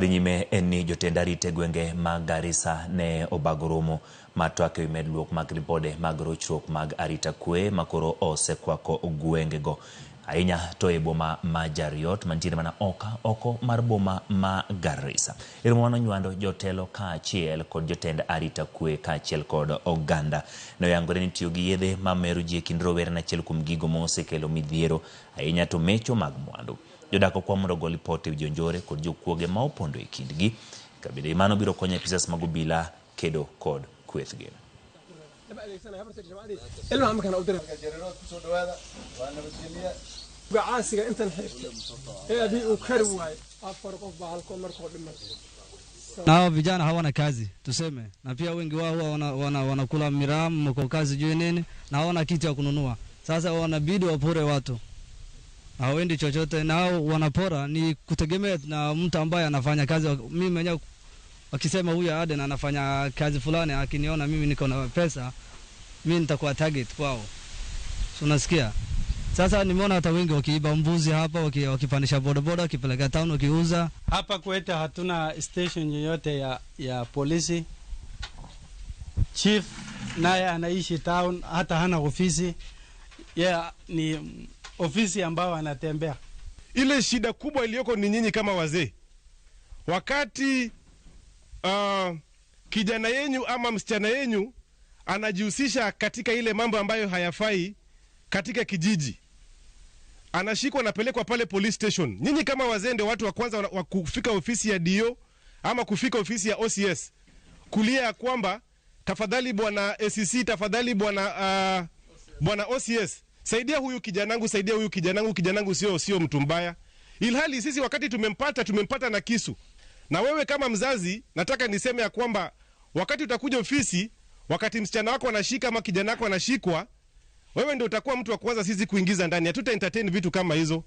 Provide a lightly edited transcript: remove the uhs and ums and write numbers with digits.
Dhi nyime en ni jotend arita e gwenge mag Garissa ne obago romo mar twak ewi medruok mag ripode mag rochruok mag arita kwe makoro osekwako gwengego ahinya to e boma ma Jariot mantiere mana oko mar boma ma Garissa. E romo mano nywando jotelo kaachiel kod jotend arita kwe kaachiel kod oganda. Ne oyangore ni tiyo gi yedhe mamero ji e kind rowere en achiel kuom gigo mosekelo midhiero ahinya to mecho mag mwandu. Jodak okwa mondo ogo lipot ewi jonjore kod jokuoge ma opondo e kindgi. Kabende mano biro konyo apisas mag obila kedo kod kwethgi. Caasiga intan xirtay ee abii uu kari waayey afar qof baa halkoo markoo dhimay. Na hao vijana hawana kazi tuseme, na pia wengi wao huwa wanakula miraa mokoka sijui nini, na hawana kitu ya kununua. Sasa wanabidi wapore watu, hawaendi chochote, na hao wanapora ni kutegemea na mtu ambaye anafanya kazi. Mimi mwenyewe wakisema huyu Aden anafanya kazi fulani, akiniona mimi niko na pesa, mimi nitakuwa target kwao, so unasikia? Sasa nimeona hata wengi wakiiba mbuzi hapa, wakipandisha bodaboda, wakipeleka town, wakiuza. Hapa kwetu hatuna station yoyote ya polisi. Chief naye anaishi town, hata hana ofisi. Yeah, ni ofisi ambao anatembea. Ile shida kubwa iliyoko ni nyinyi kama wazee. Wakati kijana yenyu ama msichana yenyu anajihusisha katika ile mambo ambayo hayafai katika kijiji, anashikwa, anapelekwa pale police station. Nyinyi kama wazee ndio watu wa kwanza wa kufika ofisi ya DO ama kufika ofisi ya OCS kulia ya kwamba tafadhali bwana ACC, tafadhali bwana OCS, saidia huyu kijanangu, saidia huyu kijanangu, kijanangu sio mtu mbaya. Ilhali sisi wakati tumempata na kisu. Na wewe kama mzazi, nataka niseme ya kwamba wakati utakuja ofisi, wakati msichana wako anashika ama kijana wako anashikwa, wewe ndio utakuwa mtu wa kwanza sisi kuingiza ndani. Hatuta entertain vitu kama hizo.